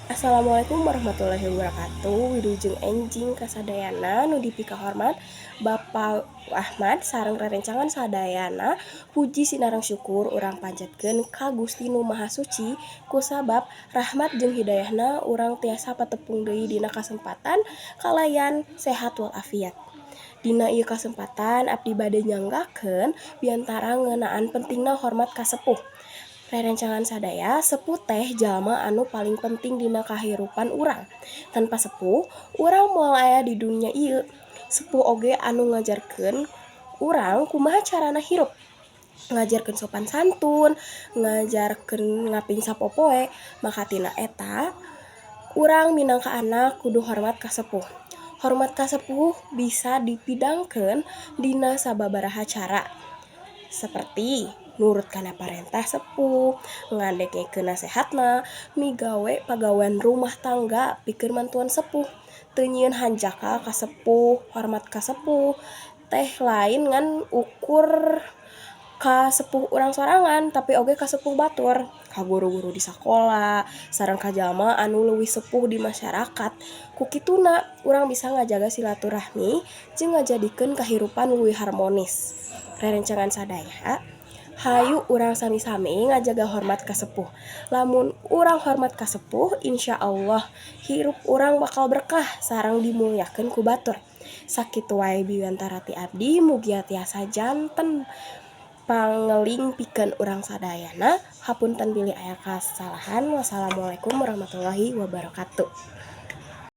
Assalamualaikum warahmatullahi wabarakatuh. Wilujeng enjing kasadayana nu dipikahormat Bapak Ahmad sareng rerencangan sadayana. Puji sinareng syukur urang panjatkeun ka Gusti Nu Maha Suci, kusabab rahmat jeung hidayahna urang tiasa patepung deui dina kasempatan kalayan sehat walafiat. Dina ieu kasempatan abdi bade nyanggakeun biantara ngeunaan pentingna hormat ka sepuh. Rerencangan sadaya, sepuh teh jalma anu paling penting dina kahirupan urang. Tanpa sepuh, urang moal aya di dunya ieu. Sepuh oge anu ngajarkeun urang kumaha carana hirup, ngajarkeun sopan santun, ngajarkeun ngaping sapopoe. Maka tina eta urang minangka anak kudu hormat ka sepuh. Hormat ka sepuh bisa dipidangkeun dina sababaraha cara, seperti nurut kana parentah sepuh, ngadengekeun nasehatna, migawe pagawean rumah tangga pikeun mantuan sepuh, teu nyieun hanjakal ka sepuh. Hormat ka sepuh teh lain ngan ukur ka sepuh urang sorangan, tapi oge ka sepuh batur, ka guru-guru di sakola, sareng ka jalma anu leuwih sepuh di masyarakat. Ku kituna urang bisa ngajaga silaturahmi jeung ngajadikeun kahirupan leuwih harmonis. Rerencangan sadaya, hayu urang sami-sami ngajaga hormat ka sepuh. Lamun urang hormat ka sepuh, insyaallah hirup urang bakal berkah sareng dimulyakeun ku batur. Sakitu wae biwantara ti abdi, mugia tiasa janten pangeling pikeun urang sadayana. Hapunten bilih aya kasalahan. Wassalamualaikum warahmatullahi wabarakatuh.